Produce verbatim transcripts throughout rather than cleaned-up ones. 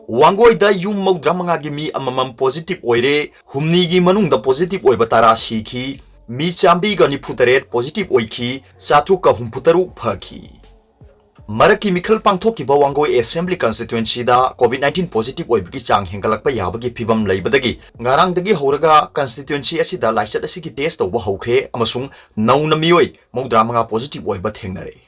ꯋꯥꯡꯒꯣꯏꯗ ꯌꯨꯝ ꯃꯧꯗ꯭ꯔꯥ ꯃꯉꯥꯒꯤ ꯃꯤ ꯑꯃꯃꯝ positive ꯑꯣꯏꯔꯦ꯫ ꯍꯨꯝꯅꯤꯒꯤ ꯃꯅꯨꯡꯗ positive ꯑꯣꯏꯕ ꯇꯔꯥ ꯁꯤꯈꯤ꯫ ꯃꯤ ꯆꯥꯝꯃꯔꯤꯒ ꯅꯤꯐꯨ ꯇꯔꯦꯠ positive ꯑꯣꯏꯈꯤ꯫ ꯆꯥꯇ꯭ꯔꯨꯛꯀ ꯍꯨꯝꯐꯨ ꯇꯔꯨꯛ ꯐꯈꯤ꯫ ꯃꯔꯛꯀꯤ ꯃꯤꯈꯜ ꯄꯥꯡꯊꯣꯛꯈꯤꯕ Wangoi Assembly Constituencyꯗ COVID nineteen positive ꯑꯣꯏꯕꯒꯤ ꯆꯥꯡ ꯍꯦꯟꯒꯠꯂꯛꯄ ꯌꯥꯕꯒꯤ ꯐꯤꯕꯝ ꯂꯩꯕꯗꯒꯤ ꯉꯔꯥꯡꯗꯒꯤ ꯍꯧꯔꯒ constituency ꯑꯁꯤꯗ ꯂꯥꯏꯆꯠ ꯑꯁꯤꯒꯤ test ꯇꯧꯕ ꯍꯧꯈ꯭ꯔꯦ ꯑꯃꯁꯨꯡ ꯅꯧꯅ ꯃꯤꯑꯣꯏ ꯃꯧꯗ꯭ꯔꯥ ꯃꯉꯥ positive ꯑꯣꯏꯕ ꯊꯦꯡꯅꯔꯦ꯫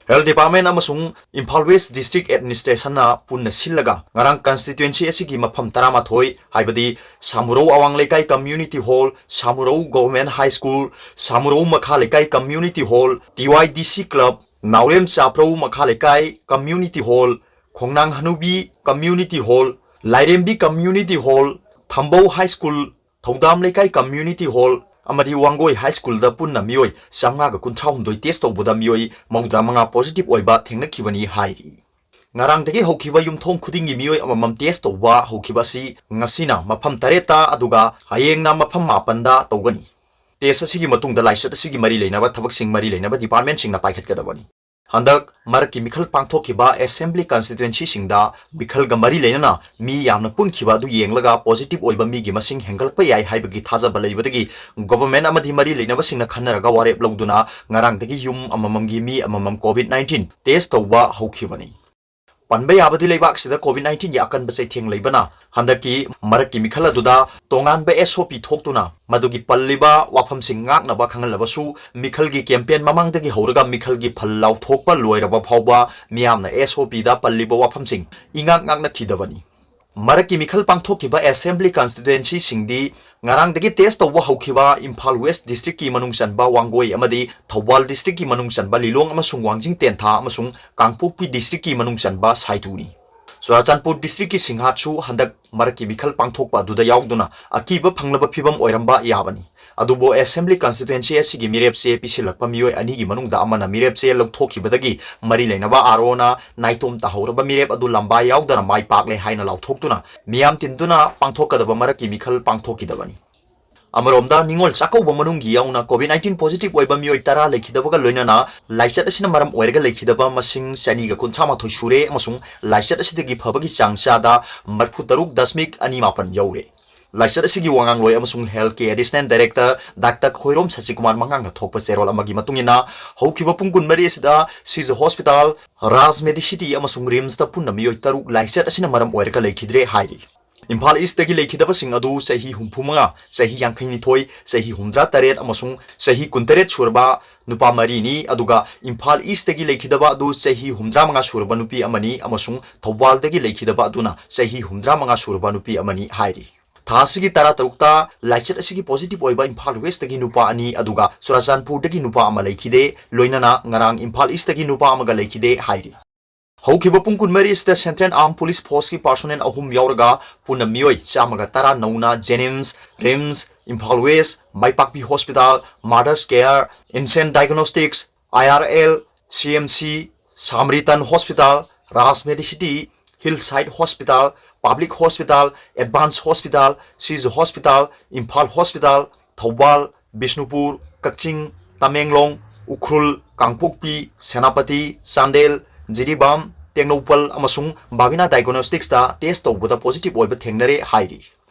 Health Department ꯑꯃꯁꯨꯡ ꯏꯝꯐꯥꯜ West District Administrationꯅ ꯄꯨꯟꯅ ꯁꯤꯜꯂꯒ ꯉꯔꯥꯡ constituency ꯑꯁꯤꯒꯤ ꯃꯐꯝ ꯇꯔꯥꯃꯥꯊꯣꯏ, ꯍꯥꯏꯕꯗꯤ ꯁꯥꯃꯨꯔꯧ ꯑꯋꯥꯡ ꯂꯩꯀꯥꯏ Community Hall, ꯁꯥꯃꯨꯔꯧ Government High School, ꯁꯥꯃꯨꯔꯧ ꯃꯈꯥ ꯂꯩꯀꯥꯏ Community Hall, TYDC Club, ꯅꯥꯎꯔꯦꯝ ꯆꯥꯄ꯭ꯔꯧ ꯃꯈꯥ ꯂꯩꯀꯥꯏ Community Hall, ꯈꯣꯡꯅꯥꯡ ꯍꯅꯨꯕꯤ Community Hall, ꯂꯥꯏꯔꯦꯝꯕꯤ Community Hall, ꯊꯝꯕꯧ High School, ꯊꯧꯗꯥꯝ ꯂꯩꯀꯥꯏ Community Hall ꯑꯃꯗꯤ ꯋꯥꯡꯒꯣꯏ High Schoolꯗ ꯄꯨꯟꯅ ꯃꯤꯑꯣꯏ ꯆꯥꯝꯃꯉꯥꯒ ꯀꯨꯟꯊ꯭ꯔꯥ ꯍꯨꯝꯗꯣꯏ test ꯇꯧꯕꯗ ꯃꯤꯑꯣꯏ ꯃꯧꯗ꯭ꯔꯥ ꯃꯉꯥ positive ꯑꯣꯏꯕ ꯊꯦꯡꯅꯈꯤꯕꯅꯤ ꯍꯥꯏꯔꯤ꯫ ꯉꯔꯥꯡꯗꯒꯤ ꯍꯧꯈꯤꯕ ꯌꯨꯝꯊꯣꯡ ꯈꯨꯗꯤꯡꯒꯤ ꯃꯤꯑꯣꯏ ꯑꯃꯃꯝ test ꯇꯧꯕ ꯍꯧꯈꯤꯕ ꯑꯁꯤ ꯉꯁꯤꯅ ꯃꯐꯝ ꯇꯔꯦꯠꯇ, ꯑꯗꯨꯒ ꯍꯌꯦꯡꯅ ꯃꯐꯝ ꯃꯥꯄꯟꯗ ꯇꯧꯒꯅꯤ꯫ Test ꯑꯁꯤꯒꯤ ꯃꯇꯨꯡꯗ ꯂꯥꯏꯆꯠ ꯑꯁꯤꯒꯤ ꯃꯔꯤ ꯂꯩꯅꯕ ꯊꯕꯛꯁꯤꯡ ꯃꯔꯤ ꯂꯩꯅꯕ departmentꯁꯤꯡꯅ ꯄꯥꯏꯈꯠꯀꯗꯕꯅꯤ꯫ ꯍꯟꯗꯛ ꯃꯔꯛꯀꯤ ꯃꯤꯈꯜ ꯄꯥꯡꯊꯣꯛꯈꯤꯕ Assembly Constituencyꯁꯤꯡꯗ ꯃꯤꯈꯜꯒ ꯃꯔꯤ ꯂꯩꯅꯅ ꯃꯤ ꯌꯥꯝꯅ ꯄꯨꯟꯈꯤꯕ ꯑꯗꯨ ꯌꯦꯡꯂꯒ positive ꯑꯣꯏꯕ ꯃꯤꯒꯤ ꯃꯁꯤꯡ ꯍꯦꯟꯒꯠꯂꯛꯄ ꯌꯥꯏ ꯍꯥꯏꯕꯒꯤ ꯊꯥꯖꯕ ꯂꯩꯕꯗꯒꯤ government ꯑꯃꯗꯤ ꯃꯔꯤ ꯂꯩꯅꯕꯁꯤꯡꯅ ꯈꯟꯅꯔꯒ ꯋꯥꯔꯦꯞ ꯂꯧꯗꯨꯅ ꯉꯔꯥꯡꯗꯒꯤ ꯌꯨꯝ ꯑꯃꯃꯝꯒꯤ ꯃꯤ ꯑꯃꯃꯝ COVID nineteen test ꯇꯧꯕ ꯍꯧꯈꯤꯕꯅꯤ꯫ ꯄꯟꯕ ꯌꯥꯕꯗꯤ ꯂꯩꯕꯥꯛꯁꯤꯗ COVID nineteenꯒꯤ ꯑꯀꯟꯕ ꯆꯩꯊꯦꯡ ꯂꯩꯕꯅ ꯍꯟꯗꯛꯀꯤ ꯃꯔꯛꯀꯤ ꯃꯤꯈꯜ ꯑꯗꯨꯗ ꯇꯣꯉꯥꯟꯕ SOP ꯊꯣꯛꯇꯨꯅ ꯃꯗꯨꯒꯤ ꯄꯜꯂꯤꯕ ꯋꯥꯐꯝꯁꯤꯡ ꯉꯥꯛꯅꯕ ꯈꯪꯍꯜꯂꯕꯁꯨ, ꯃꯤꯈꯜꯒꯤ campaign ꯃꯃꯥꯡꯗꯒꯤ ꯍꯧꯔꯒ ꯃꯤꯈꯜꯒꯤ ꯐꯜ ꯂꯥꯎꯊꯣꯛꯄ ꯂꯣꯏꯔꯕ ꯐꯥꯎꯕ ꯃꯤꯌꯥꯝꯅ SOPꯗ ꯄꯜꯂꯤꯕ ꯋꯥꯐꯝꯁꯤꯡ ꯏꯉꯥꯛ ꯉꯥꯛꯅꯈꯤꯗꯕꯅꯤ꯫ ꯃꯔꯛꯀꯤ ꯃꯤꯈꯜ ꯄꯥꯡꯊꯣꯛꯈꯤꯕ Assembly Constituencyꯁꯤꯡꯗꯤ ꯉꯔꯥꯡꯗꯒꯤ test ꯇꯧꯕ ꯍꯧꯈꯤꯕ ꯏꯝꯐꯥꯜ West Districtꯀꯤ ꯃꯅꯨꯡ ꯆꯟꯕ ꯋꯥꯡꯒꯣꯏ ꯑꯃꯗꯤ ꯊꯧꯕꯥꯜ Districtꯀꯤ ꯃꯅꯨꯡ ꯆꯟꯕ ꯂꯤꯂꯣꯡ ꯑꯃꯁꯨꯡ ꯋꯥꯡꯖꯤꯡ ꯇꯦꯟꯊꯥ ꯑꯃꯁꯨꯡ ꯀꯥꯡꯄꯣꯛꯄꯤ Districtꯀꯤ ꯃꯅꯨꯡ ꯆꯟꯕ ꯁꯥꯏꯇꯨꯅꯤ꯫ ꯆꯨꯔꯥꯆꯥꯟꯄꯨꯔ Districtꯀꯤ ꯁꯤꯡꯍꯥꯠꯁꯨ ꯍꯟꯗꯛ ꯃꯔꯛꯀꯤ ꯃꯤꯈꯜ ꯄꯥꯡꯊꯣꯛꯄ ꯑꯗꯨꯗ ꯌꯥꯎꯗꯨꯅ ꯑꯀꯤꯕ ꯐꯪꯂꯕ ꯐꯤꯕꯝ ꯑꯣꯏꯔꯝꯕ ꯌꯥꯕꯅꯤ꯫ ꯑꯗꯨꯕꯨ Assembly Constituency ꯑꯁꯤꯒꯤ ꯃꯤꯔꯦꯞꯆꯦ ꯄꯤꯁꯤꯜꯂꯛꯄ ꯃꯤꯑꯣꯏ ꯑꯅꯤꯒꯤ ꯃꯅꯨꯡꯗ ꯑꯃꯅ ꯃꯤꯔꯦꯞꯆꯦ ꯂꯧꯊꯣꯛꯈꯤꯕꯗꯒꯤ ꯃꯔꯤ ꯂꯩꯅꯕ ROꯅ ꯅꯥꯏꯇꯣꯝ ꯇꯥꯍꯧꯔꯕ ꯃꯤꯔꯦꯞ ꯑꯗꯨ ꯂꯝꯕꯥ ꯌꯥꯎꯗꯅ ꯃꯥꯏ ꯄꯥꯛꯂꯦ ꯍꯥꯏꯅ ꯂꯥꯎꯊꯣꯛꯇꯨꯅ ꯃꯤꯌꯥꯝ ꯇꯤꯟꯗꯨꯅ ꯄꯥꯡꯊꯣꯛꯀꯗꯕ ꯃꯔꯛꯀꯤ ꯃꯤꯈꯜ ꯄꯥꯡꯊꯣꯛꯈꯤꯗꯕꯅꯤ꯫ ꯑꯃꯔꯣꯝꯗ, ꯅꯤꯉꯣꯜ ꯆꯥꯛꯀꯧꯕ ꯃꯅꯨꯡꯒꯤ ꯌꯥꯎꯅ COVID nineteen positive ꯑꯣꯏꯕ ꯃꯤꯑꯣꯏ ꯇꯔꯥ ꯂꯩꯈꯤꯗꯕꯒ ꯂꯣꯏꯅꯅ ꯂꯥꯏꯆꯠ ꯑꯁꯤꯅ ꯃꯔꯝ ꯑꯣꯏꯔꯒ ꯂꯩꯈꯤꯗꯕ ꯃꯁꯤꯡ ꯆꯅꯤꯒ ꯀꯨꯟꯊ꯭ꯔꯥ ꯃꯥꯊꯣꯏ ꯁꯨꯔꯦ ꯑꯃꯁꯨꯡ ꯂꯥꯏꯆꯠ ꯑꯁꯤꯗꯒꯤ ꯐꯕꯒꯤ ꯆꯥꯡ ꯆꯥꯗ ꯃꯔꯤꯐꯨ ꯇꯔꯨꯛ ꯗꯁꯃꯤꯛ ꯑꯅꯤ ꯃꯥꯄꯟ ꯌꯧꯔꯦ꯫ ꯂꯥꯏꯆꯠ ꯑꯁꯤꯒꯤ ꯋꯥꯉꯥꯡꯂꯣꯏ ꯑꯃꯁꯨꯡ Health ꯀꯤ Additional Director Doctor ꯈꯣꯏꯔꯣꯝ ꯁꯆꯤꯀꯨꯃꯥꯔ ꯃꯉꯥꯡꯅ ꯊꯣꯛꯄ ꯆꯦꯔꯣꯜ ꯑꯃꯒꯤ ꯃꯇꯨꯡ ꯏꯟꯅ, ꯍꯧꯈꯤꯕ ꯄꯨꯡ ꯀꯨꯟꯃꯔꯤ ꯑꯁꯤꯗ ꯁꯤꯖ ꯍꯣꯁꯄꯤꯇꯥꯜ, ꯔꯥꯖ ꯃꯦꯗꯤꯁꯤꯇꯤ ꯑꯃꯁꯨꯡ ꯔꯤꯝꯁꯇ ꯄꯨꯟꯅ ꯃꯤꯑꯣꯏ ꯇꯔꯨꯛ ꯂꯥꯏꯆꯠ ꯑꯁꯤꯅ ꯃꯔꯝ ꯑꯣꯏꯔꯒ ꯂꯩꯈꯤꯗ꯭ꯔꯦ ꯍꯥꯏꯔꯤ꯫ ꯏꯝꯐꯥꯜ ꯏꯁꯇꯒꯤ ꯂꯩꯈꯤꯗꯕꯁꯤꯡ ꯑꯗꯨ ꯆꯍꯤ ꯍꯨꯝꯐꯨ ꯃꯉꯥ, ꯆꯍꯤ ꯌꯥꯡꯈꯩ ꯅꯤꯊꯣꯏ, ꯆꯍꯤ ꯍꯨꯝꯗ꯭ꯔꯥ ꯇꯔꯦꯠ ꯑꯃꯁꯨꯡ ꯆꯍꯤ ꯀꯨꯟꯇꯔꯦꯠ ꯁꯨꯔꯕ ꯅꯨꯄꯥ ꯃꯔꯤꯅꯤ, ꯑꯗꯨꯒ ꯏꯝꯐꯥꯜ ꯏꯁꯇꯒꯤ ꯂꯩꯈꯤꯗꯕ ꯑꯗꯨ ꯆꯍꯤ ꯍꯨꯝꯗ꯭ꯔꯥ ꯃꯉꯥ ꯁꯨꯔꯕ ꯅꯨꯄꯤ ꯑꯃꯅꯤ ꯑꯃꯁꯨꯡ ꯊꯧꯕꯥꯜꯗꯒꯤ ꯂꯩꯈꯤꯗꯕ ꯑꯗꯨꯅ ꯆꯍꯤ ꯍꯨꯝꯗ꯭ꯔꯥ ꯃꯉꯥ ꯁꯨꯔꯕ ꯅꯨꯄꯤ ꯑꯃꯅꯤ ꯍꯥꯏꯔꯤ꯫ ꯊꯥ ꯑꯁꯤꯒꯤ ꯇꯔꯥ ꯇꯔꯨꯛꯇ ꯂꯥꯏꯆꯠ ꯑꯁꯤꯒꯤ positive ꯑꯣꯏꯕ ꯏꯝꯐꯥꯜ ꯋꯦꯁꯇꯒꯤ ꯅꯨꯄꯥ ꯑꯅꯤ, ꯑꯗꯨꯒ ꯆꯨꯔꯥꯆꯥꯟꯄꯨꯔꯗꯒꯤ ꯅꯨꯄꯥ ꯑꯃ ꯂꯩꯈꯤꯗꯦ꯫ ꯂꯣꯏꯅꯅ ꯉꯔꯥꯡ ꯏꯝꯐꯥꯜ ꯏꯁꯇꯒꯤ ꯅꯨꯄꯥ ꯑꯃꯒ ꯂꯩꯈꯤꯗꯦ ꯍꯥꯏꯔꯤ꯫ ꯍꯧꯈꯤꯕ ꯄꯨꯡ ꯀꯨꯟꯃꯔꯤ ꯑꯁꯤꯗ Central Armed Police Force ꯀꯤ personnel ꯑꯍꯨꯝ ꯌꯥꯎꯔꯒ ꯄꯨꯟꯅ ꯃꯤꯑꯣꯏ ꯆꯥꯝꯃꯒ ꯇꯔꯥ ꯅꯧꯅ JNIMS, RIMS, Imphal west, Maipakpi hospital, Mother's Care, Insane Diagnostics, IRL, CMC, Samaritan Hospital, Raj Medicity, Hillside Hospital, Public Hospital, Advanced Hospital, Sizu Hospital, Imphal Hospital, Thoubal, Bishnupur, Kakching, Tamenglong, Ukhrul, Kangpokpi, Senapati, Chandel, Jiribam, Tengnoupal ꯑꯃꯁꯨꯡ ꯕꯥꯕꯤꯅꯥ Diagnostics ꯇ test ꯇꯧꯕꯗ positive ꯑꯣꯏꯕ ꯊꯦꯡꯅꯔꯦ ꯍꯥꯏꯔꯤ꯫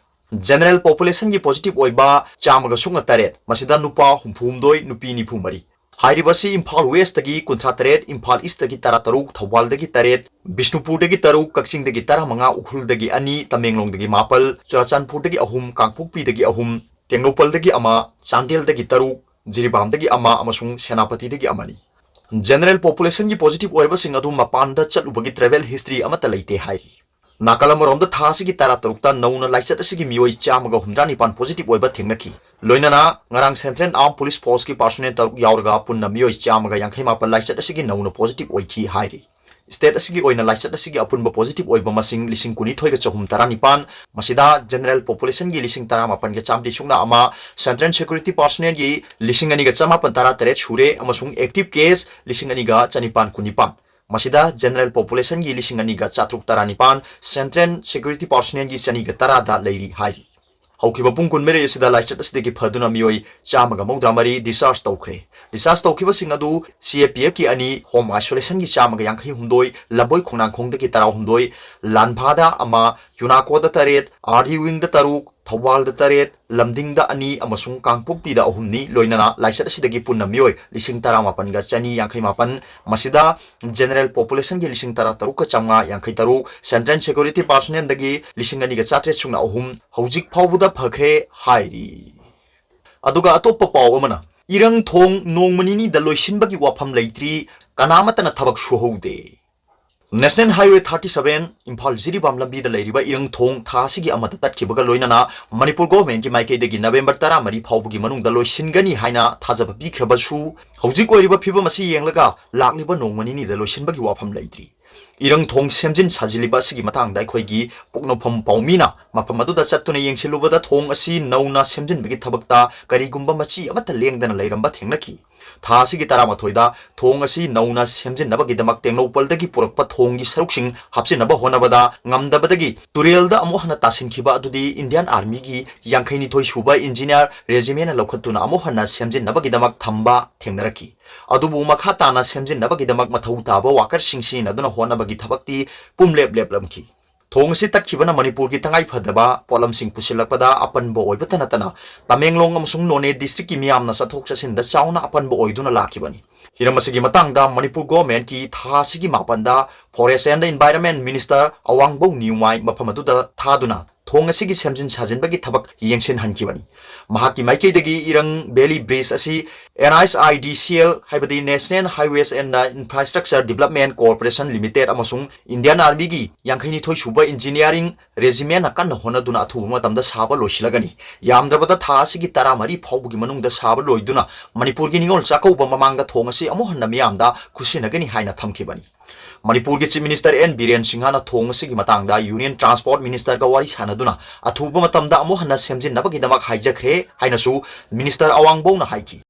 General population ꯒꯤ positive ꯑꯣꯏꯕ ꯆꯥꯝꯃꯒ ꯁꯨꯞꯅ ꯇꯔꯦꯠ, ꯃꯁꯤꯗ ꯅꯨꯄꯥ ꯍꯨꯝꯐꯨ ꯍꯨꯝꯗꯣꯏ, ꯅꯨꯄꯤ ꯅꯤꯐꯨ ꯃꯔꯤ꯫ ꯍꯥꯏꯔꯤꯕ ꯑꯁꯤ ꯏꯝꯐꯥꯜ ꯋꯦꯁꯇꯒꯤ ꯀꯨꯟꯊ꯭ꯔꯥ ꯇꯔꯦꯠ, ꯏꯝꯐꯥꯜ ꯏꯁꯇꯒꯤ ꯇꯔꯥ ꯇꯔꯨꯛ, ꯊꯧꯕꯥꯜꯗꯒꯤ ꯇꯔꯦꯠ, ꯕꯤꯁꯅꯨꯄꯨꯔꯗꯒꯤ ꯇꯔꯨꯛ, ꯀꯛꯆꯤꯡꯗꯒꯤ ꯇꯔꯥꯃꯉꯥ, ꯎꯈ꯭ꯔꯨꯜꯗꯒꯤ ꯑꯅꯤ, ꯇꯃꯦꯡꯂꯣꯡꯗꯒꯤ ꯃꯥꯄꯜ, ꯆꯨꯔꯥꯆꯥꯟꯄꯨꯔꯗꯒꯤ ꯑꯍꯨꯝ, ꯀꯥꯡꯄꯣꯛꯄꯤꯗꯒꯤ ꯑꯍꯨꯝ, ꯇꯦꯡꯅꯧꯄꯜꯗꯒꯤ ꯑꯃ, ꯆꯥꯟꯗꯦꯜꯗꯒꯤ ꯇꯔꯨꯛ, ꯖꯤꯔꯤꯕꯥꯝꯗꯒꯤ ꯑꯃ ꯑꯃꯁꯨꯡ ꯁꯦꯅꯥꯄꯇꯤꯗꯒꯤ ꯑꯃꯅꯤ꯫ General population ꯒꯤ positive ꯑꯣꯏꯔꯕꯁꯤꯡ ꯑꯗꯨ ꯃꯄꯥꯟꯗ ꯆꯠꯂꯨꯕꯒꯤ travel history ꯑꯃꯠꯇ ꯂꯩꯇꯦ ꯍꯥꯏꯔꯤ꯫ ꯅꯥꯀꯜ ꯑꯃꯔꯣꯝꯗ, ꯊꯥ ꯑꯁꯤꯒꯤ ꯇꯔꯥ ꯇꯔꯨꯛꯇ ꯅꯧꯅ ꯂꯥꯏꯆꯠ ꯑꯁꯤꯒꯤ ꯃꯤꯑꯣꯏ ꯆꯥꯝꯃꯒ ꯍꯨꯝꯗ꯭ꯔꯥ ꯅꯤꯄꯥꯟ positive ꯑꯣꯏꯕ ꯊꯦꯡꯅꯈꯤ꯫ ꯂꯣꯏꯅꯅ ꯉꯔꯥꯡ Central Armed Police Force ꯀꯤ personnel ꯇꯔꯨꯛ ꯌꯥꯎꯔꯒ ꯄꯨꯟꯅ ꯃꯤꯑꯣꯏ ꯆꯥꯝꯃꯒ ꯌꯥꯡꯈꯩ ꯃꯥꯄꯟ ꯂꯥꯏꯆꯠ ꯑꯁꯤꯒꯤ ꯅꯧꯅ positive ꯑꯣꯏꯈꯤ ꯍꯥꯏꯔꯤ꯫ State ꯑꯁꯤꯒꯤ ꯑꯣꯏꯅ ꯂꯥꯏꯆꯠ ꯑꯁꯤꯒꯤ ꯑꯄꯨꯟꯕ positive ꯑꯣꯏꯕ ꯃꯁꯤꯡ ꯂꯤꯁꯤꯡ ꯀꯨꯟꯅꯤꯊꯣꯏꯒ ꯆꯍꯨꯝ ꯇꯔꯥꯅꯤꯄꯥꯟ, ꯃꯁꯤꯗ general population ꯒꯤ ꯂꯤꯁꯤꯡ ꯇꯔꯥꯃꯥꯄꯟꯒ ꯆꯥꯝꯃꯔꯤ ꯁꯨꯞꯅ ꯑꯃ, Central Security Personnel ꯒꯤ ꯂꯤꯁꯤꯡ ꯑꯅꯤꯒ ꯆꯃꯥꯄꯟ ꯇꯔꯥꯇꯔꯦꯠ ꯁꯨꯔꯦ ꯑꯃꯁꯨꯡ active case ꯂꯤꯁꯤꯡ ꯑꯅꯤꯒ ꯆꯅꯤꯄꯥꯟ ꯀꯨꯟꯅꯤꯄꯥꯟ꯫ ꯃꯁꯤꯗ general population ꯒꯤ ꯂꯤꯁꯤꯡ ꯑꯅꯤꯒ ꯆꯥꯇ꯭ꯔꯨꯛ ꯇꯔꯥꯅꯤꯄꯥꯟ, Central Security Personnel ꯒꯤ ꯆꯅꯤꯒ ꯇꯔꯥꯗ ꯂꯩꯔꯤ ꯍꯥꯏꯔꯤ꯫ ꯍꯧꯈꯤꯕ ꯄꯨꯡ ꯀꯨꯟꯃꯔꯤ ꯑꯁꯤꯗ ꯂꯥꯏꯆꯠ ꯑꯁꯤꯗꯒꯤ ꯐꯗꯨꯅ ꯃꯤꯑꯣꯏ ꯆꯥꯝꯃꯒ ꯃꯧꯗ꯭ꯔꯥ ꯃꯔꯤ discharge ꯇꯧꯈ꯭ꯔꯦ꯫ Discharge ꯇꯧꯈꯤꯕꯁꯤꯡ ꯑꯗꯨ C A P F ꯀꯤ ꯑꯅꯤ, home isolation ꯒꯤ ꯆꯥꯝꯃꯒ ꯌꯥꯡꯈꯩ ꯍꯨꯝꯗꯣꯏ, ꯂꯝꯕꯣꯏ ꯈꯣꯡꯅꯥꯡꯈꯣꯡꯗꯒꯤ ꯇꯔꯥꯍꯨꯝꯗꯣꯏ, ꯂꯥꯟꯐꯥꯗ ꯑꯃ, ꯌꯨꯅꯥꯀꯣꯗ ꯇꯔꯦꯠ, R D Wing ꯗ ꯇꯔꯨꯛ, ꯊꯧꯕꯥꯜꯗ ꯇꯔꯦꯠ, ꯂꯝꯗꯤꯡꯗ ꯑꯅꯤ ꯑꯃꯁꯨꯡ ꯀꯥꯡꯄꯣꯛꯄꯤꯗ ꯑꯍꯨꯝꯅꯤ꯫ ꯂꯣꯏꯅꯅ ꯂꯥꯏꯆꯠ ꯑꯁꯤꯗꯒꯤ ꯄꯨꯟꯅ ꯃꯤꯑꯣꯏ ꯂꯤꯁꯤꯡ ꯇꯔꯥꯃꯥꯄꯟꯒ ꯆꯅꯤ ꯌꯥꯡꯈꯩ ꯃꯥꯄꯟ, ꯃꯁꯤꯗ general population ꯒꯤ ꯂꯤꯁꯤꯡ ꯇꯔꯥ ꯇꯔꯨꯛꯀ ꯆꯥꯝꯃꯉꯥ ꯌꯥꯡꯈꯩ ꯇꯔꯨꯛ, central security personnel ꯗꯒꯤ ꯂꯤꯁꯤꯡ ꯑꯅꯤꯒ ꯆꯥꯇ꯭ꯔꯦꯠ ꯁꯨꯞꯅ ꯑꯍꯨꯝ, ꯍꯧꯖꯤꯛ ꯐꯥꯎꯕꯗ ꯐꯈ꯭ꯔꯦ ꯍꯥꯏꯔꯤ꯫ ꯑꯗꯨꯒ ꯑꯇꯣꯞꯄ ꯄꯥꯎ ꯑꯃꯅ, ꯏꯔꯪ ꯊꯣꯡ ꯅꯣꯡꯃ ꯅꯤꯅꯤꯗ ꯂꯣꯏꯁꯤꯟꯕꯒꯤ ꯋꯥꯐꯝ ꯂꯩꯇ꯭ꯔꯤ, ꯀꯅꯥꯃꯠꯇꯅ ꯊꯕꯛ ꯁꯨꯍꯧꯗꯦ꯫ National Highway thirty seven Imphal Jiribam ꯂꯝꯕꯤꯗ ꯂꯩꯔꯤꯕ ꯏꯔꯪ ꯊꯣꯡ ꯊꯥ ꯑꯁꯤꯒꯤ ꯑꯃꯗ ꯇꯠꯈꯤꯕꯒ ꯂꯣꯏꯅꯅ ꯃꯅꯤꯄꯨꯔ government ꯀꯤ ꯃꯥꯏꯀꯩꯗꯒꯤ November ꯇꯔꯥꯃꯔꯤ ꯐꯥꯎꯕꯒꯤ ꯃꯅꯨꯡꯗ ꯂꯣꯏꯁꯤꯟꯒꯅꯤ ꯍꯥꯏꯅ ꯊꯥꯖꯕ ꯄꯤꯈ꯭ꯔꯕꯁꯨ, ꯍꯧꯖꯤꯛ ꯑꯣꯏꯔꯤꯕ ꯐꯤꯕꯝ ꯑꯁꯤ ꯌꯦꯡꯂꯒ ꯂꯥꯛꯂꯤꯕ ꯅꯣꯡꯃ ꯅꯤꯅꯤꯗ ꯂꯣꯏꯁꯤꯟꯕꯒꯤ ꯋꯥꯐꯝ ꯂꯩꯇ꯭ꯔꯤ꯫ ꯏꯔꯪ ꯊꯣꯡ ꯁꯦꯝꯖꯤꯟ ꯁꯥꯖꯤꯜꯂꯤꯕ ꯑꯁꯤꯒꯤ ꯃꯇꯥꯡꯗ ꯑꯩꯈꯣꯏꯒꯤ ꯄꯣꯛꯅꯐꯝ ꯄꯥꯎꯃꯤꯅ ꯃꯐꯝ ꯑꯗꯨꯗ ꯆꯠꯇꯨꯅ ꯌꯦꯡꯁꯤꯜꯂꯨꯕꯗ ꯊꯣꯡ ꯑꯁꯤ ꯅꯧꯅ ꯁꯦꯝꯖꯤꯟꯕꯒꯤ ꯊꯕꯛꯇ ꯀꯔꯤꯒꯨꯝꯕ ꯃꯆꯤ ꯑꯃꯠꯇ ꯂꯦꯡꯗꯅ ꯂꯩꯔꯝꯕ ꯊꯦꯡꯅꯈꯤ꯫ ꯊꯥ ꯑꯁꯤꯒꯤ ꯇꯔꯥꯃꯥꯊꯣꯏꯗ ꯊꯣꯡ ꯑꯁꯤ ꯅꯧꯅ ꯁꯦꯝꯖꯤꯟꯅꯕꯒꯤꯗꯃꯛ ꯇꯦꯡꯅꯧꯄꯜꯗꯒꯤ ꯄꯨꯔꯛꯄ ꯊꯣꯡꯒꯤ ꯁꯔꯨꯛꯁꯤꯡ ꯍꯥꯞꯆꯤꯟꯅꯕ ꯍꯣꯠꯅꯕꯗ ꯉꯝꯗꯕꯗꯒꯤ ꯇꯨꯔꯦꯜꯗ ꯑꯃꯨꯛ ꯍꯟꯅ ꯇꯥꯁꯤꯟꯈꯤꯕ ꯑꯗꯨꯗꯤ Indian Army ꯒꯤ ꯌꯥꯡꯈꯩꯅꯤꯊꯣꯏ ꯁꯨꯕ engineer regiment ꯅ ꯂꯧꯈꯠꯇꯨꯅ ꯑꯃꯨꯛ ꯍꯟꯅ ꯁꯦꯝꯖꯤꯟꯅꯕꯒꯤꯗꯃꯛ ꯊꯝꯕ ꯊꯦꯡꯅꯔꯛꯈꯤ꯫ ꯑꯗꯨꯕꯨ ꯃꯈꯥ ꯇꯥꯅ ꯁꯦꯝꯖꯤꯟꯅꯕꯒꯤꯗꯃꯛ ꯃꯊꯧ ꯇꯥꯕ worker ꯁꯤꯡ ꯁꯤꯖꯤꯟꯅꯗꯨꯅ ꯍꯣꯠꯅꯕꯒꯤ ꯊꯕꯛꯇꯤ ꯄꯨꯝꯂꯦꯞ ꯂꯦꯞꯂꯝꯈꯤ꯫ ꯊꯣꯡ ꯑꯁꯤ ꯇꯠꯈꯤꯕꯅ ꯃꯅꯤꯄꯨꯔꯒꯤ ꯇꯉꯥꯏ ꯐꯗꯕ ꯄꯣꯠꯂꯝꯁꯤꯡ ꯄꯨꯁꯤꯜꯂꯛꯄꯗ ꯑꯄꯟꯕ ꯑꯣꯏꯕꯇ ꯅꯠꯇꯅ ꯇꯃꯦꯡꯂꯣꯡ ꯑꯃꯁꯨꯡ ꯅꯣꯅꯦ district ꯀꯤ ꯃꯤꯌꯥꯝꯅ ꯆꯠꯊꯣꯛ ꯆꯠꯁꯤꯟꯗ ꯆꯥꯎꯅ ꯑꯄꯟꯕ ꯑꯣꯏꯗꯨꯅ ꯂꯥꯛꯈꯤꯕꯅꯤ꯫ ꯍꯤꯔꯝ ꯑꯁꯤꯒꯤ ꯃꯇꯥꯡꯗ ꯃꯅꯤꯄꯨꯔ government ꯀꯤ ꯊꯥ ꯑꯁꯤꯒꯤ ꯃꯥꯄꯟꯗ Forest and Environment Minister ꯑꯋꯥꯡꯕꯧ ꯅꯤꯌꯨꯃꯥꯏ ꯃꯐꯝ ꯑꯗꯨꯗ ꯊꯥꯗꯨꯅ ꯊꯣꯡ ꯑꯁꯤꯒꯤ ꯁꯦꯝꯖꯤꯟ ꯁꯥꯖꯤꯟꯕꯒꯤ ꯊꯕꯛ ꯌꯦꯡꯁꯤꯟꯍꯟꯈꯤꯕꯅꯤ꯫ ꯃꯍꯥꯛꯀꯤ ꯃꯥꯏꯀꯩꯗꯒꯤ ꯏꯔꯪ valley bridge ꯑꯁꯤ N H I D C L ꯍꯥꯏꯕꯗꯤ National Highways and Infrastructure Development Corporation Limited ꯑꯃꯁꯨꯡ Indian Army ꯒꯤ ꯌꯥꯡꯈꯩꯅꯤꯊꯣꯏ ꯁꯨꯕ engineering regiment ꯅ ꯀꯟꯅ ꯍꯣꯠꯅꯗꯨꯅ ꯑꯊꯨꯕ ꯃꯇꯝꯗ ꯁꯥꯕ ꯂꯣꯏꯁꯤꯜꯂꯒꯅꯤ꯫ ꯌꯥꯝꯗ꯭ꯔꯕꯗ ꯊꯥ ꯑꯁꯤꯒꯤ ꯇꯔꯥꯃꯔꯤ ꯐꯥꯎꯕꯒꯤ ꯃꯅꯨꯡꯗ ꯁꯥꯕ ꯂꯣꯏꯗꯨꯅ ꯃꯅꯤꯄꯨꯔꯒꯤ ꯅꯤꯉꯣꯜ ꯆꯥꯛꯀꯧꯕ ꯃꯃꯥꯡꯗ ꯊꯣꯡ ꯑꯁꯤ ꯑꯃꯨꯛ ꯍꯟꯅ ꯃꯤꯌꯥꯝꯗ ꯈꯨꯠꯁꯤꯟꯅꯒꯅꯤ ꯍꯥꯏꯅ ꯊꯝꯈꯤꯕꯅꯤ꯫ ꯃꯅꯤꯄꯨꯔꯒꯤ Chief Minister N ꯕꯤꯔꯦꯟ ꯁꯤꯡꯍꯅ ꯊꯣꯡ ꯑꯁꯤꯒꯤ ꯃꯇꯥꯡꯗ Union Transport Minister ꯒ ꯋꯥꯔꯤ ꯁꯥꯟꯅꯗꯨꯅ ꯑꯊꯨꯕ ꯃꯇꯝꯗ ꯑꯃꯨꯛ ꯍꯟꯅ ꯁꯦꯝꯖꯤꯟꯅꯕꯒꯤꯗꯃꯛ ꯍꯥꯏꯖꯈ꯭ꯔꯦ ꯍꯥꯏꯅꯁꯨ Minister ꯑꯋꯥꯡꯕꯧꯅ ꯍꯥꯏꯈꯤ꯫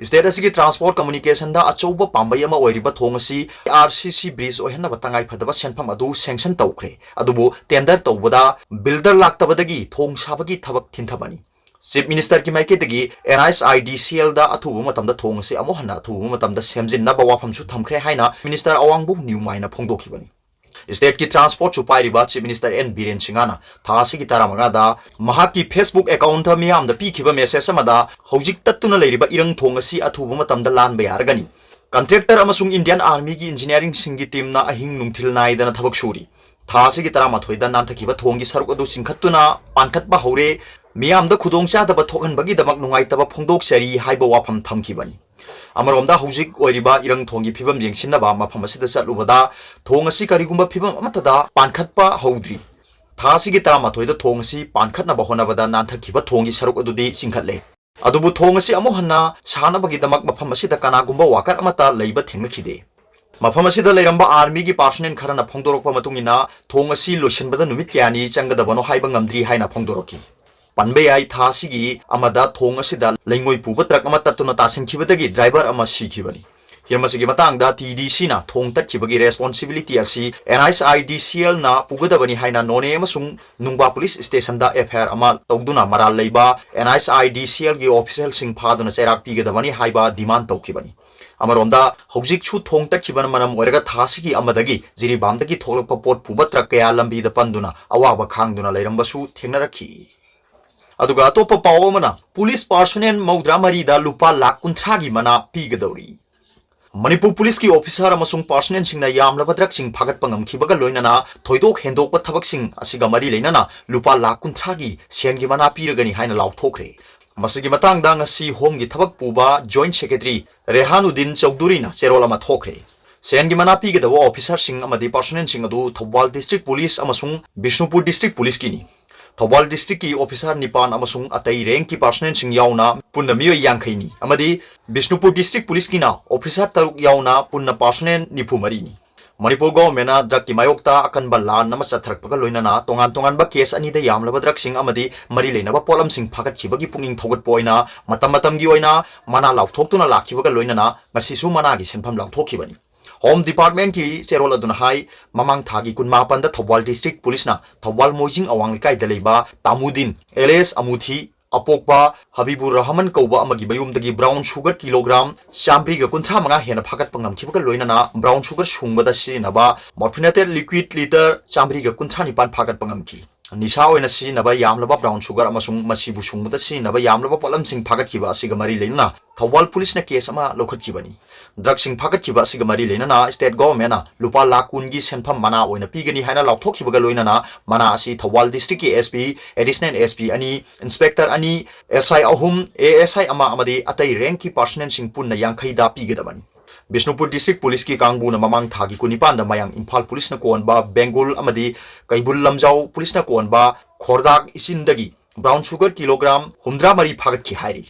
ꯁ꯭ꯇꯦꯠ ꯑꯁꯤꯒꯤ ꯇ꯭ꯔꯥꯟꯁꯄꯣꯔꯠ ꯀꯝꯃꯨꯅꯤꯀꯦꯁꯟꯗ ꯑꯆꯧꯕ ꯄꯥꯝꯕꯩ ꯑꯃ ꯑꯣꯏꯔꯤꯕ ꯊꯣꯡ ꯑꯁꯤ ꯑꯥꯔ ꯁꯤ ꯁꯤ ꯕ꯭ꯔꯤꯖ ꯑꯣꯏꯍꯟꯅꯕ ꯇꯉꯥꯏ ꯐꯗꯕ ꯁꯦꯟꯐꯝ ꯑꯗꯨ ꯁꯦꯡꯁꯟ ꯇꯧꯈ꯭ꯔꯦ꯫ ꯑꯗꯨꯕꯨ ꯇꯦꯟꯗꯔ ꯇꯧꯕꯗ ꯕꯤꯜꯗꯔ ꯂꯥꯛꯇꯕꯗꯒꯤ ꯊꯣꯡ ꯁꯥꯕꯒꯤ ꯊꯕꯛ ꯊꯤꯟꯊꯕꯅꯤ꯫ ꯆꯤꯐ ꯃꯤꯅꯤꯁꯇꯔꯒꯤ ꯃꯥꯏꯀꯩꯗꯒꯤ and I S I D ꯁꯤ ꯑꯦꯜꯗ ꯑꯊꯨꯕ ꯃꯇꯝꯗ ꯊꯣꯡ ꯑꯁꯤ ꯑꯃꯨꯛ ꯍꯟꯅ ꯑꯊꯨꯕ ꯃꯇꯝꯗ ꯁꯦꯝꯖꯤꯟꯅꯕ ꯋꯥꯐꯝꯁꯨ ꯊꯝꯈ꯭ꯔꯦ ꯍꯥꯏꯅ ꯃꯤꯅꯤꯁꯇꯔ ꯑꯋꯥꯡꯕꯧ ꯅ꯭ꯌꯨꯃꯥꯏꯅ ꯐꯣꯡꯗꯣꯛꯈꯤꯕꯅꯤ꯫ ꯁ꯭ꯇꯦꯠꯀꯤ ꯇ꯭ꯔꯥꯟꯁꯄꯣꯔꯠꯁꯨ ꯄꯥꯏꯔꯤꯕ ꯆꯤꯐ ꯃꯤꯅꯤꯁꯇꯔ ꯑꯦꯟ ꯕꯤꯔꯦꯟ ꯁꯤꯡꯍꯅ ꯊꯥ ꯑꯁꯤꯒꯤ ꯇꯔꯥꯃꯉꯥꯗ ꯃꯍꯥꯛꯀꯤ ꯐꯦꯁꯕꯨꯛ ꯑꯦꯀꯥꯎꯟꯠꯇ ꯃꯤꯌꯥꯝꯗ ꯄꯤꯈꯤꯕ ꯃꯦꯁꯦꯖ ꯑꯃꯗ ꯍꯧꯖꯤꯛ ꯇꯠꯇꯨꯅ ꯂꯩꯔꯤꯕ ꯏꯔꯪ ꯊꯣꯡ ꯑꯁꯤ ꯑꯊꯨꯕ ꯃꯇꯝꯗ ꯂꯥꯟꯕ ꯌꯥꯔꯒꯅꯤ꯫ ꯀꯟꯇ꯭ꯔꯦꯛꯇꯔ ꯑꯃꯁꯨꯡ ꯏꯟꯗꯤꯌꯟ ꯑꯥꯔꯃꯤꯒꯤ ꯏꯟꯖꯤꯅꯤꯌꯥꯔꯤꯡꯁꯤꯡꯒꯤ ꯇꯤꯝꯅ ꯑꯍꯤꯡ ꯅꯨꯡꯊꯤꯜ ꯅꯥꯏꯗꯅ ꯊꯕꯛ ꯁꯨꯔꯤ꯫ ꯊꯥ ꯑꯁꯤꯒꯤ ꯇꯔꯥꯃꯥꯊꯣꯏꯗ ꯅꯥꯟꯊꯈꯤꯕ ꯊꯣꯡꯒꯤ ꯁꯔꯨꯛ ꯑꯗꯨ ꯆꯤꯡꯈꯠꯇꯨꯅ ꯄꯥꯟꯈꯠꯄ ꯍꯧꯔꯦ꯫ ꯃꯤꯌꯥꯝꯗ ꯈꯨꯗꯣꯡꯆꯥꯗꯕ ꯊꯣꯛꯍꯟꯕꯒꯤꯗꯃꯛ ꯅꯨꯡꯉꯥꯏꯇꯕ ꯐꯣꯡꯗꯣꯛꯆꯔꯤ ꯍꯥꯏꯕ ꯋꯥꯐꯝ ꯊꯝꯈꯤꯕꯅꯤ꯫ ꯑꯃꯔꯣꯝꯗ ꯍꯧꯖꯤꯛ ꯑꯣꯏꯔꯤꯕ ꯏꯔꯪ ꯊꯣꯡꯒꯤ ꯐꯤꯕꯝ ꯌꯦꯡꯁꯤꯟꯅꯕ ꯃꯐꯝ ꯑꯁꯤꯗ ꯆꯠꯂꯨꯕꯗ ꯊꯣꯡ ꯑꯁꯤ ꯀꯔꯤꯒꯨꯝꯕ ꯐꯤꯕꯝ ꯑꯃꯠꯇꯗ ꯄꯥꯟꯈꯠꯄ ꯍꯧꯗ꯭ꯔꯤ꯫ ꯊꯥ ꯑꯁꯤꯒꯤ ꯇꯔꯥꯃꯥꯊꯣꯏꯗ ꯊꯣꯡ ꯑꯁꯤ ꯄꯥꯟꯈꯠꯅꯕ ꯍꯣꯠꯅꯕꯗ ꯅꯥꯟꯊꯈꯤꯕ ꯊꯣꯡꯒꯤ ꯁꯔꯨꯛ ꯑꯗꯨꯗꯤ ꯆꯤꯡꯈꯠꯂꯦ꯫ ꯑꯗꯨꯕꯨ ꯊꯣꯡ ꯑꯁꯤ ꯑꯃꯨꯛ ꯍꯟꯅ ꯁꯥꯅꯕꯒꯤꯗꯃꯛ ꯃꯐꯝ ꯑꯁꯤꯗ ꯀꯅꯥꯒꯨꯝꯕ ꯋꯥꯀꯔ ꯑꯃꯠꯇ ꯂꯩꯕ ꯊꯦꯡꯅꯈꯤꯗꯦ꯫ ꯃꯐꯝ ꯑꯁꯤꯗ ꯂꯩꯔꯝꯕ ꯑꯥꯔꯃꯤꯒꯤ ꯄꯥꯔꯁꯣꯅꯦꯜ ꯈꯔꯅ ꯐꯣꯡꯗꯣꯔꯛꯄ ꯃꯇꯨꯡ ꯏꯟꯅ ꯊꯣꯡ ꯑꯁꯤ ꯂꯣꯏꯁꯤꯟꯕꯗ ꯅꯨꯃꯤꯠ ꯀꯌꯥꯅꯤ ꯆꯪꯒꯗꯕꯅꯣ ꯍꯥꯏꯕ ꯉꯝꯗ꯭ꯔꯤ ꯍꯥꯏꯅ ꯐꯣꯡꯗꯣꯔꯛꯈꯤ꯫ ꯄꯟꯕ ꯌꯥꯏ, ꯊꯥ ꯑꯁꯤꯒꯤ ꯑꯃꯗ ꯊꯣꯡ ꯑꯁꯤꯗ ꯂꯩꯉꯣꯏ ꯄꯨꯕ ꯇ꯭ꯔꯛ ꯑꯃ ꯇꯠꯇꯨꯅ ꯇꯥꯁꯤꯟꯈꯤꯕꯗꯒꯤ ꯗ꯭ꯔꯥꯏꯚꯔ ꯑꯃ ꯁꯤꯈꯤꯕꯅꯤ꯫ ꯍꯤꯔꯝ ꯑꯁꯤꯒꯤ ꯃꯇꯥꯡꯗ ꯇꯤ ꯗꯤ ꯁꯤꯅ ꯊꯣꯡ ꯇꯠꯈꯤꯕꯒꯤ ꯔꯦꯁꯄꯣꯟꯁꯤꯕꯤꯂꯤꯇꯤ ꯑꯁꯤ and I S I D ꯁꯤ ꯑꯦꯜꯅ ꯄꯨꯒꯗꯕꯅꯤ ꯍꯥꯏꯅ ꯅꯣꯅꯦ ꯑꯃꯁꯨꯡ ꯅꯨꯡꯕꯥ ꯄꯨꯂꯤꯁ ꯁ꯭ꯇꯦꯁꯟꯗ ꯑꯦꯐ ꯑꯥꯏ ꯑꯥꯔ ꯑꯃ ꯇꯧꯗꯨꯅ ꯃꯔꯥꯜ ꯂꯩꯕ and I S I D ꯁꯤ ꯑꯦꯜꯒꯤ ꯑꯣꯐꯤꯁꯤꯌꯦꯜꯁꯤꯡ ꯐꯥꯗꯨꯅ ꯆꯩꯔꯥꯛ ꯄꯤꯒꯗꯕꯅꯤ ꯍꯥꯏꯕ ꯗꯤꯃꯥꯟ ꯇꯧꯈꯤꯕꯅꯤ꯫ ꯑꯃꯔꯣꯝꯗ ꯍꯧꯖꯤꯛꯁꯨ ꯊꯣꯡ ꯇꯠꯈꯤꯕꯅ ꯃꯔꯝ ꯑꯣꯏꯔꯒ ꯊꯥ ꯑꯁꯤꯒꯤ ꯑꯃꯗꯒꯤ ꯖꯤꯔꯤꯕꯥꯝꯗꯒꯤ ꯊꯣꯛꯂꯛꯄ ꯄꯣꯠ ꯄꯨꯕ ꯇ꯭ꯔꯛ ꯀꯌꯥ ꯂꯝꯕꯤꯗ ꯄꯟꯗꯨꯅ ꯑꯋꯥꯕ ꯈꯥꯡꯗꯨꯅ ꯂꯩꯔꯝꯕꯁꯨ ꯊꯦꯡꯅꯔꯛꯈꯤ꯫ ꯑꯗꯨꯒ ꯑꯇꯣꯞꯄ ꯄꯥꯎ ꯑꯃꯅ, ꯄꯨꯂꯤꯁ ꯄꯥꯔꯁꯣꯅꯦꯜ ꯃꯧꯗ꯭ꯔꯥ ꯃꯔꯤꯗ ꯂꯨꯄꯥ ꯂꯥꯈ ꯀꯨꯟꯊ꯭ꯔꯥꯒꯤ ꯃꯅꯥ ꯄꯤꯒꯗꯧꯔꯤ꯫ ꯃꯅꯤꯄꯨꯔ ꯄꯨꯂꯤꯁꯀꯤ ꯑꯣꯐꯤꯁꯥꯔ ꯑꯃꯁꯨꯡ ꯄꯥꯔꯁꯣꯅꯦꯜꯁꯤꯡꯅ ꯌꯥꯝꯂꯕ ꯗ꯭ꯔꯒꯁꯤꯡ ꯐꯥꯒꯠꯄ ꯉꯝꯈꯤꯕꯒ ꯂꯣꯏꯅꯅ ꯊꯣꯏꯗꯣꯛ ꯍꯦꯟꯗꯣꯛꯄ ꯊꯕꯛꯁꯤꯡ ꯑꯁꯤꯒ ꯃꯔꯤ ꯂꯩꯅꯅ ꯂꯨꯄꯥ ꯂꯥꯈ ꯀꯨꯟꯊ꯭ꯔꯥꯒꯤ ꯁꯦꯟꯒꯤ ꯃꯅꯥ ꯄꯤꯔꯒꯅꯤ ꯍꯥꯏꯅ ꯂꯥꯎꯊꯣꯛꯈ꯭ꯔꯦ꯫ ꯃꯁꯤꯒꯤ ꯃꯇꯥꯡꯗ ꯉꯁꯤ ꯍꯣꯝꯒꯤ ꯊꯕꯛ ꯄꯨꯕ ꯖꯣꯏꯟꯠ ꯁꯦꯀ꯭ꯔꯦꯇꯔꯤ ꯔꯦꯍꯥꯅꯨꯗꯤꯟ ꯆꯧꯙꯨꯔꯤꯅ ꯆꯦꯔꯣꯜ ꯑꯃ ꯊꯣꯛꯈ꯭ꯔꯦ꯫ ꯁꯦꯟꯒꯤ ꯃꯅꯥ ꯄꯤꯒꯗꯕ ꯑꯣꯐꯤꯁꯥꯔꯁꯤꯡ ꯑꯃꯗꯤ ꯄꯥꯔꯁꯣꯅꯦꯜꯁꯤꯡ ꯑꯗꯨ ꯊꯧꯕꯥꯜ ꯗꯤꯁꯇ꯭ꯔꯤꯛ ꯄꯨꯂꯤꯁ ꯑꯃꯁꯨꯡ ꯕꯤꯁꯅꯨꯄꯨꯔ ꯗꯤꯁꯇ꯭ꯔꯤꯛ ꯄꯨꯂꯤꯁꯀꯤꯅꯤ꯫ ꯊꯧꯕꯥꯜ ꯗꯤꯁꯇ꯭ꯔꯤꯛꯀꯤ ꯑꯣꯐꯤꯁꯥꯔ ꯅꯤꯄꯥꯟ ꯑꯃꯁꯨꯡ ꯑꯇꯩ ꯔꯦꯡꯛꯀꯤ ꯄꯥꯔꯁꯣꯅꯦꯜꯁꯤꯡ ꯌꯥꯎꯅ ꯄꯨꯟꯅ ꯃꯤꯑꯣꯏ ꯌꯥꯡꯈꯩꯅꯤ ꯑꯃꯗꯤ ꯕꯤꯁꯅꯨꯄꯨꯔ ꯗꯤꯁꯇ꯭ꯔꯤꯛ ꯄꯨꯂꯤꯁꯀꯤꯅ ꯑꯣꯐꯤꯁꯥꯔ ꯇꯔꯨꯛ ꯌꯥꯎꯅ ꯄꯨꯟꯅ ꯄꯥꯔꯁꯣꯅꯦꯜ ꯅꯤꯐꯨ ꯃꯔꯤꯅꯤ꯫ ꯃꯅꯤꯄꯨꯔ ꯒꯣꯚꯔꯟꯃꯦꯟꯠꯅ ꯗ꯭ꯔꯒꯀꯤ ꯃꯥꯌꯣꯛꯇ ꯑꯀꯟꯕ ꯂꯥꯟ ꯑꯃ ꯆꯠꯊꯔꯛꯄꯒ ꯂꯣꯏꯅꯅ ꯇꯣꯉꯥꯟ ꯇꯣꯉꯥꯟꯕ ꯀꯦꯁ ꯑꯅꯤꯗ ꯌꯥꯝꯂꯕ ꯗ꯭ꯔꯒꯁꯤꯡ ꯑꯃꯗꯤ ꯃꯔꯤ ꯂꯩꯅꯕ ꯄꯣꯠꯂꯝꯁꯤꯡ ꯐꯥꯒꯠꯈꯤꯕꯒꯤ ꯄꯨꯛꯅꯤꯡ ꯊꯧꯒꯠꯄ ꯑꯣꯏꯅ ꯃꯇꯝ ꯃꯇꯝꯒꯤ ꯑꯣꯏꯅ ꯃꯅꯥ ꯂꯥꯎꯊꯣꯛꯇꯨꯅ ꯂꯥꯛꯈꯤꯕꯒ ꯂꯣꯏꯅꯅ ꯉꯁꯤꯁꯨ ꯃꯅꯥꯒꯤ ꯁꯦꯟꯐꯝ ꯂꯥꯎꯊꯣꯛꯈꯤꯕꯅꯤ꯫ ꯍꯣꯝ ꯗꯤꯄꯥꯔꯠꯃꯦꯟꯠꯀꯤ ꯆꯦꯔꯣꯜ ꯑꯗꯨꯅ ꯍꯥꯏ, ꯃꯃꯥꯡ ꯊꯥꯒꯤ ꯀꯨꯟꯃꯥꯄꯟꯗ ꯊꯧꯕꯥꯜ ꯗꯤꯁꯇ꯭ꯔꯤꯛ ꯄꯨꯂꯤꯁꯅ ꯊꯧꯕꯥꯜ ꯃꯣꯏꯖꯤꯡ ꯑꯋꯥꯡ ꯂꯩꯀꯥꯏꯗ ꯂꯩꯕ ꯇꯥꯃꯨꯗꯤꯟ ꯑꯦꯂꯤꯌꯥꯁ ꯑꯃꯨꯊꯤ ꯑꯄꯣꯛꯄ ꯍꯕꯤꯕꯨꯔ ꯔꯍꯃꯟ ꯀꯧꯕ ꯑꯃꯒꯤ ꯃꯌꯨꯝꯗꯒꯤ ꯕ꯭ꯔꯥꯎꯟ ꯁꯨꯒꯔ ꯀꯤꯂꯣꯒ꯭ꯔꯥꯝ ꯆꯥꯝꯃꯔꯤꯒ ꯀꯨꯟꯊ꯭ꯔꯥ ꯃꯉꯥ ꯍꯦꯟꯅ ꯐꯥꯒꯠꯄ ꯉꯝꯈꯤꯕꯒ ꯂꯣꯏꯅꯅ ꯕ꯭ꯔꯥꯎꯟ ꯁꯨꯒꯔ ꯁꯨꯡꯕꯗ ꯁꯤꯖꯤꯟꯅꯕ ꯃꯣꯔꯐꯤꯅꯦꯇꯦꯠ ꯂꯤꯀ꯭ꯋꯤꯗ ꯂꯤꯇꯔ ꯆꯥꯝꯃꯔꯤꯒ ꯀꯨꯟꯊ꯭ꯔꯥ ꯅꯤꯄꯥꯟ ꯐꯥꯒꯠꯄ ꯉꯝꯈꯤ꯫ ꯅꯤꯁꯥ ꯑꯣꯏꯅ ꯁꯤꯖꯤꯟꯅꯕ ꯌꯥꯝꯂꯕ ꯕ꯭ꯔꯥꯎꯟ ꯁꯨꯒꯔ ꯑꯃꯁꯨꯡ ꯃꯁꯤꯕꯨ ꯁꯨꯡꯕꯗ ꯁꯤꯖꯤꯟꯅꯕ ꯌꯥꯝꯂꯕ ꯄꯣꯠꯂꯝꯁꯤꯡ ꯐꯥꯒꯠꯈꯤꯕ ꯑꯁꯤꯒ ꯃꯔꯤ ꯂꯩꯅꯅ ꯊꯧꯕꯥꯜ ꯄꯨꯂꯤꯁꯅ ꯀꯦꯁ ꯑꯃ ꯂꯧꯈꯠꯈꯤꯕꯅꯤ꯫ ꯗ꯭ꯔꯒꯁꯤꯡ ꯐꯥꯒꯠꯈꯤꯕ ꯑꯁꯤꯒ ꯃꯔꯤ ꯂꯩꯅꯅ ꯁ꯭ꯇꯦꯠ ꯒꯣꯚꯔꯟꯃꯦꯟꯠꯅ ꯂꯨꯄꯥ ꯂꯥꯈ ꯀꯨꯟꯒꯤ ꯁꯦꯟꯐꯝ ꯃꯅꯥ ꯑꯣꯏꯅ ꯄꯤꯒꯅꯤ ꯍꯥꯏꯅ ꯂꯥꯎꯊꯣꯛꯈꯤꯕꯒ ꯂꯣꯏꯅꯅ ꯃꯅꯥ ꯑꯁꯤ ꯊꯧꯕꯥꯜ ꯗꯤꯁꯇ꯭ꯔꯤꯛꯀꯤ S P, additional S P ꯑꯅꯤ, ꯏꯟꯁꯄꯦꯛꯇꯔ ꯑꯅꯤ, ꯑꯦꯁ ꯑꯥꯏ ꯑꯍꯨꯝ, ꯑꯦ ꯑꯦꯁ ꯑꯥꯏ ꯑꯃ ꯑꯃꯗꯤ ꯑꯇꯩ ꯔꯦꯡꯛꯀꯤ ꯄꯥꯔꯁꯅꯦꯜꯁꯤꯡ ꯄꯨꯟꯅ ꯌꯥꯡꯈꯩꯗ ꯄꯤꯒꯗꯕꯅꯤ꯫ ꯕꯤꯁꯅꯨꯄꯨꯔ ꯗꯤꯁꯇ꯭ꯔꯤꯛ ꯄꯨꯂꯤꯁꯀꯤ ꯀꯥꯡꯕꯨꯅ ꯃꯃꯥꯡ ꯊꯥꯒꯤ ꯀꯨꯟꯅꯤꯄꯥꯟꯗ ꯃꯌꯥꯡ ꯏꯝꯐꯥꯜ ꯄꯨꯂꯤꯁꯅ ꯀꯣꯟꯕ ꯕꯦꯡꯒꯨꯜ ꯑꯃꯗꯤ ꯀꯩꯕꯨꯜ ꯂꯝꯖꯥꯎ ꯄꯨꯂꯤꯁꯅ ꯀꯣꯟꯕ ꯈꯣꯔꯗꯥꯛ ꯏꯆꯤꯟꯗꯒꯤ ꯕ꯭ꯔꯥꯎꯟ ꯁꯨꯒꯔ ꯀꯤꯂꯣꯒ꯭ꯔꯥꯝ ꯍꯨꯝꯗ꯭ꯔꯥ ꯃꯔꯤ ꯐꯥꯒꯠꯈꯤ ꯍꯥꯏꯔꯤ꯫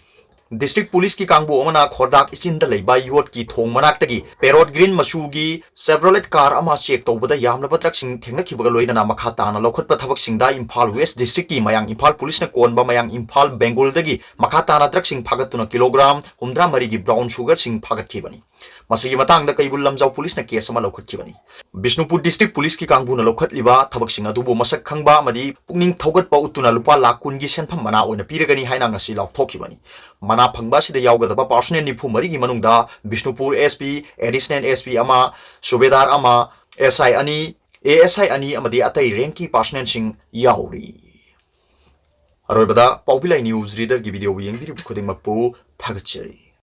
ꯗꯤꯁꯇ꯭ꯔꯤꯛ ꯄꯨꯂꯤꯁꯀꯤ ꯀꯥꯡꯕꯨ ꯑꯃꯅ ꯈꯣꯔꯗꯥꯛ ꯏꯆꯤꯟꯗ ꯂꯩꯕ ꯌꯣꯠꯀꯤ ꯊꯣꯡ ꯃꯅꯥꯛꯇꯒꯤ ꯄꯦꯔꯣꯠ ꯒ꯭ꯔꯤꯟ ꯃꯆꯨꯒꯤ ꯆꯦꯚ꯭ꯔꯣꯂꯦꯠ ꯀꯥꯔ ꯑꯃ ꯆꯦꯛ ꯇꯧꯕꯗ ꯌꯥꯝꯂꯕ ꯗ꯭ꯔꯒꯁꯤꯡ ꯊꯦꯡꯅꯈꯤꯕꯒ ꯂꯣꯏꯅꯅ ꯃꯈꯥ ꯇꯥꯅ ꯂꯧꯈꯠꯄ ꯊꯕꯛꯁꯤꯡꯗ ꯏꯝꯐꯥꯜ ꯋꯦꯁ ꯗꯤꯁꯇ꯭ꯔꯤꯛꯀꯤ ꯃꯌꯥꯡ ꯏꯝꯐꯥꯜ ꯄꯨꯂꯤꯁꯅ ꯀꯣꯟꯕ ꯃꯌꯥꯡ ꯏꯝꯐꯥꯜ ꯕꯦꯡꯒꯨꯜꯗꯒꯤ ꯃꯈꯥ ꯇꯥꯅ ꯗ꯭ꯔꯒꯁꯤꯡ ꯐꯥꯒꯠꯇꯨꯅ ꯀꯤꯂꯣꯒ꯭ꯔꯥꯝ ꯍꯨꯝꯗ꯭ꯔꯥ ꯃꯔꯤꯒꯤ ꯕ꯭ꯔꯥꯎꯟ ꯁꯨꯒꯔꯁꯤꯡ ꯐꯥꯒꯠꯈꯤꯕꯅꯤ꯫ ꯃꯁꯤꯒꯤ ꯃꯇꯥꯡꯗ ꯀꯩꯕꯨꯜ ꯂꯝꯖꯥꯎ ꯄꯨꯂꯤꯁꯅ ꯀꯦꯁ ꯑꯃ ꯂꯧꯈꯠꯈꯤꯕꯅꯤ꯫ ꯕꯤꯁꯅꯨꯄꯨꯔ ꯗꯤꯁꯇ꯭ꯔꯤꯛ ꯄꯨꯂꯤꯁꯀꯤ ꯀꯥꯡꯕꯨꯅ ꯂꯧꯈꯠꯂꯤꯕ ꯊꯕꯛꯁꯤꯡ ꯑꯗꯨꯕꯨ ꯃꯁꯛ ꯈꯪꯕ ꯑꯃꯗꯤ ꯄꯨꯛꯅꯤꯡ ꯊꯧꯒꯠꯄ ꯎꯠꯇꯨꯅ ꯂꯨꯄꯥ ꯂꯥꯈ ꯀꯨꯟꯒꯤ ꯁꯦꯟꯐꯝ ꯃꯅꯥ ꯑꯣꯏꯅ ꯄꯤꯔꯒꯅꯤ ꯍꯥꯏꯅ ꯉꯁꯤ ꯂꯥꯎꯊꯣꯛꯈꯤꯕꯅꯤ꯫ ꯃꯅꯥ ꯐꯪꯕ ꯑꯁꯤꯗ ꯌꯥꯎꯒꯗꯕ ꯄꯥꯔꯁꯅꯦꯜ ꯅꯤꯐꯨ ꯃꯔꯤꯒꯤ ꯃꯅꯨꯡꯗ Bishnupur S P, additional S P ꯑꯃ, ꯁꯨꯕꯦꯗꯥꯔ ꯑꯃ, ꯑꯦꯁ ꯑꯥꯏ ꯑꯅꯤ, ꯑꯦ ꯑꯦꯁ ꯑꯥꯏ ꯑꯅꯤ ꯑꯃꯗꯤ ꯑꯇꯩ ꯔꯦꯡꯛꯀꯤ ꯄꯥꯔꯁꯅꯦꯜꯁꯤꯡ ꯌꯥꯎꯔꯤ꯫ ꯑꯔꯣꯏꯕꯗ ꯄꯥꯎꯕꯤꯂꯥꯏ ꯅ꯭ꯌꯨꯁ ꯔꯤꯗꯔꯒꯤ ꯚꯤꯗꯤꯑꯣꯕꯨ ꯌꯦꯡꯕꯤꯔꯤꯕ ꯈꯨꯗꯤꯡꯃꯛꯄꯨ ꯊꯥꯒꯠꯆꯔꯤ꯫